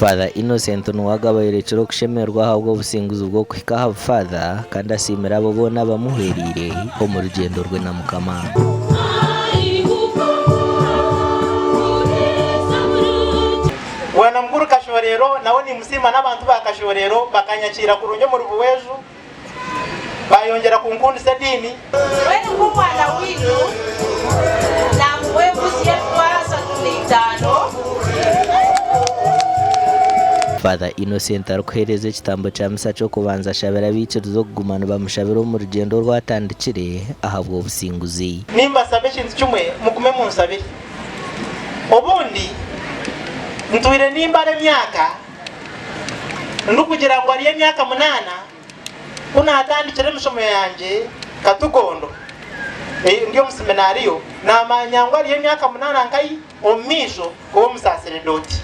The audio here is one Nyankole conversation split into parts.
Father Innocent Nuwaga ayorekire okushemererwa ahabw'obusinguzi bw'okuhika aha bufaatha kandi asiimire abo boona abamuhweriire omu rugyendo rwe na Mukama. Bwana Mukuru Kashorero nawe nimusiima n'abantu ba Kashorero bakanyakiira kurungi omuri Buweju bayongyera kunkundisa ediini. Mbwenu nk'omwana waitu naamuha embuzi y'emitwaro 35. Father Innocent arikuheereza ekitambo kya misa ky'okubanza ashabire abaikiriza okuguma nibamushabira omu rugyendo oru atandikire ahabw'obusinguzi. Nimbasaba ekintu kimwe, mugume munsabire. Obundi ntwire nimbara emyaka ndikugira ngu hariyo emyaka munaana ku naatandikire emishomo yangye Katugondo ndi omuseminaariyo, naamanya ngu hariyo emyaka munaana nkahi omu maisho kuba omusaseredooti.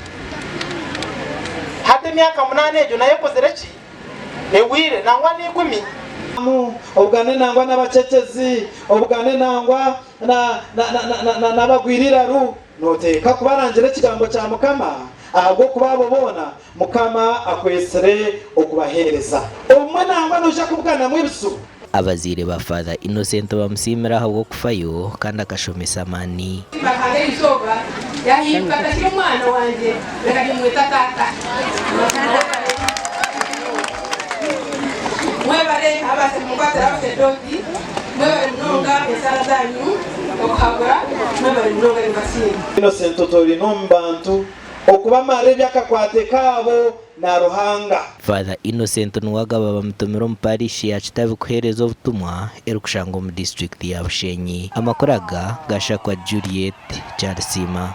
Hati emyaka munaana egyo nayo ekozire ki? Ehweire nangwa n'eikumi. Obugane nangwa n'abacecezi, obugane nangwa n'abagwire eiraru. Nooteeka kubarangira ekigambo kya Mukama, ahabw'okuba abo boona Mukama akwetsire okubaheereza. Obumwe nangwa noija kubuganamu ebizibu. Abazaire ba Father Innocent bamusiimire ahabw'okufayo kandi akashomesa amaani. Ruhanga erizooba yahinduka atakiri omwana wangye reka nimweta taata. Mwebare abakwatira abasacerdooti, mwebare munonga esaara zanyu, okuhabura, mwebare munonga nimbasiima. Innocent otorainwe omu bantu okubamarira eby'akakwate kaabo na Ruhanga. Father Innocent Nuwagaba bamutumire omu parishi ya Kitabi kuheereza obutumwa erikushangwa omu disiturikiti ya Bushenyi. Amakuru aga gashakwa Juliet Kyarisiima.